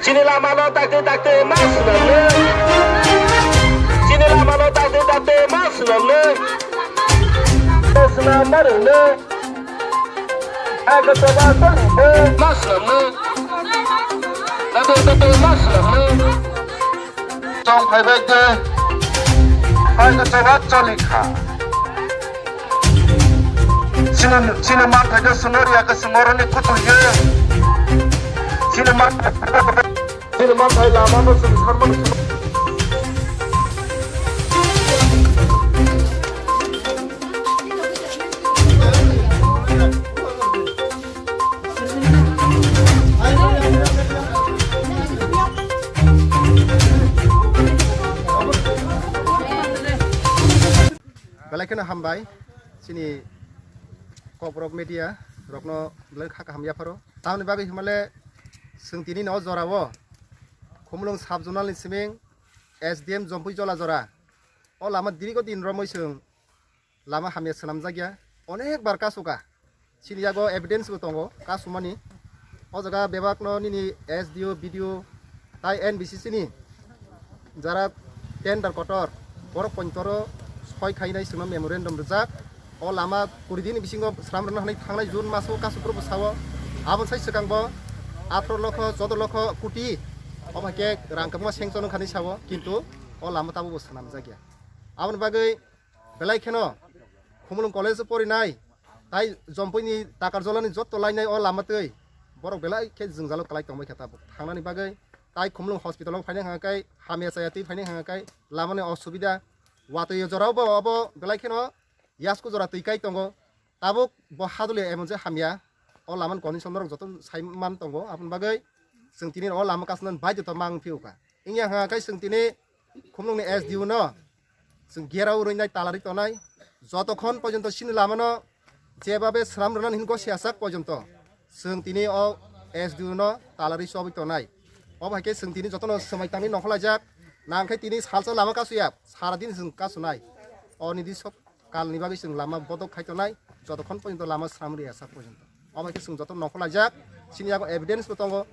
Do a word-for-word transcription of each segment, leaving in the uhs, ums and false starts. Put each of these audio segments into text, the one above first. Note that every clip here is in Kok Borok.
Chini lamano takte takte ma swnamno. Chini lamano takte takte ma swnamno. Swnam ma rwno. Hai ko choba tongno. Ma swnamno. Takte takte ma swnamno. Tong phaibai de. Hai ko choba choli kha. Chini, chini manthai khe chwngno riya khe chwngno rwni kutung ye. Chini manthai, chini manthai lama no chwng tharmani chwng. Belai kheno hambai, chini kokrok media rokno belai kha kaham yapharo. Tamoni bagwi himale chwng tini no jorao Khumulwng sub zonal ni siming S D M Jompui Jola jora. O lama dirgo din romwi chwng lama hamya swnamjakya. Onek bar kasuka. Chini yago evidence bo tongo, kasumani. O jaga bebakno nini S D O, B D O, tai N B C C ni jara tender kotor, borok pointoro soi khainai chwngno memorandum rijak. O lama kuri dini bisingo sram rwna hwnwi thangnai June maso kasupro bwsao. Aboni sai swkangbo atharo lokho, chodo lokho koti, obo hai khe rang kwbangma sanction wngkha hinwi sao, kintu o lama tabukbo swnamjakya. Aboni bagwi belai kheno Khumulwng college o porinai, tai Jompuini Takarjolani jotto lainai o lama twi borok belai khe jwngjalo kwlai tongbai kha tabuk. Thangnani bagwi tai Khumulwng hospital o phainai hwnka khe, hamya chaya twi phainai hwnka khe, lamani osubida, watwi jorao bo obo belai kheno yasku jora twi kai tongo. Tabuk bo hadulia emon je hamya, o lamani condition norok joto sai man tongo, aboni bagwi chwng tini o lama kasnani baidhota mang phiyokha. Wngya hwnka khe chwng tini Khumulwngni S D O no chwng gerao rwinai, talarwi tonai, jotokhon porjonto chini lamano jebabe swnam rwnani hinwi gosiyasak porjonto chwng tini o S D O no talarwi chobwi tonai. Obo hai khe chwng tini jotono swmai tangwi nongkhorlaijak, nangkhe tini salsa lama kasuya, sara din chwng kasunai. O nini sok kalni bagwi chwng lama bodok khai tonai, jotokhon porjonto lama swnam rwya sak porjonto. Omo khe chwng joto nongkhorlaijak, chini yago evidence bo tongo.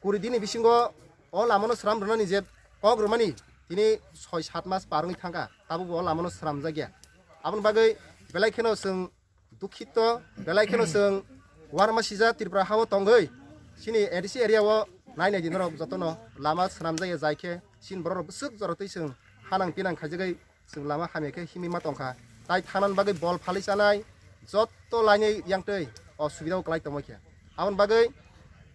Kuri dini bisingo o lamano swnam rwnani je kok rwmani tini soi sat mas par wngwi thangkha, tabukbo o lamano swnamjakya. Aboni bagwi belai kheno chwng dukhito, belai kheno chwng uarma sijak Tripura hao tongwi chini A D C area o nainai di norok jotono lama swnamjakya, jai khe chini borok rok bwswk jora twi chwng hanang pinang khaijagwi chwng lama hamya khe himwi ma tongkha. Tai thangnani bagwi bol phalwi chanai jotto lainwi yangtwi o subida o kwlai tongma khe. Aboni bagwi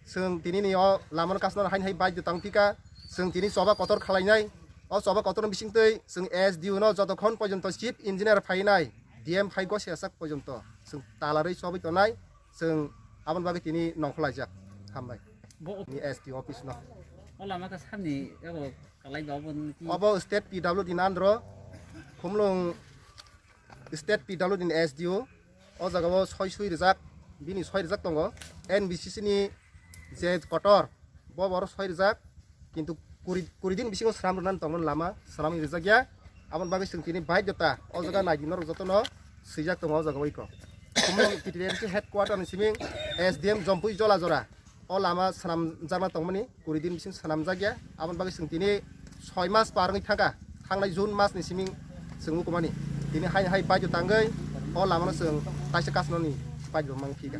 chwng tini ni o lama no kasno haini hai baidhyo tang phika, chwng tini choba kotor khalainai. O choba kotor ni bisingtwi chwng S D O no jotokhon porjonto chief engineer phainai, D M phai gosiyasak porjonto chwng talarwi chobwi tonai, chwng aboni bagwi tini nongkhorlaijak. Hambai. Bo ni S D O office no. O lama khe samni abo kalai ba obo ni ki? Obo state P W D ni under o, Khumulwng state P W D ni S D O, o jaga o soi sui rijak, bini soi rijak tongo, N B C C ni je kotor, bo boro soi rijak, kintu kuri, kuri din bisingo swnam rwnani tongmani lama swnamwi rijakya, aboni bagwi chwng tini baidhota o jaga naidi norok jotono swijak tongo o jaga o iko. Khumulwng T T M C headquarter ni siming S D M Jompui Jola jora. O lama swnamjakna tongmani kuri din bising swnamjakya, aboni bagwi chwng tini soi mas par wngwi thangkha, thangnai June mas ni siming chwng mukumani. Tini hai hai baidhyo tangwi o lamano chwng taisa kasnani baidhyo mang phika.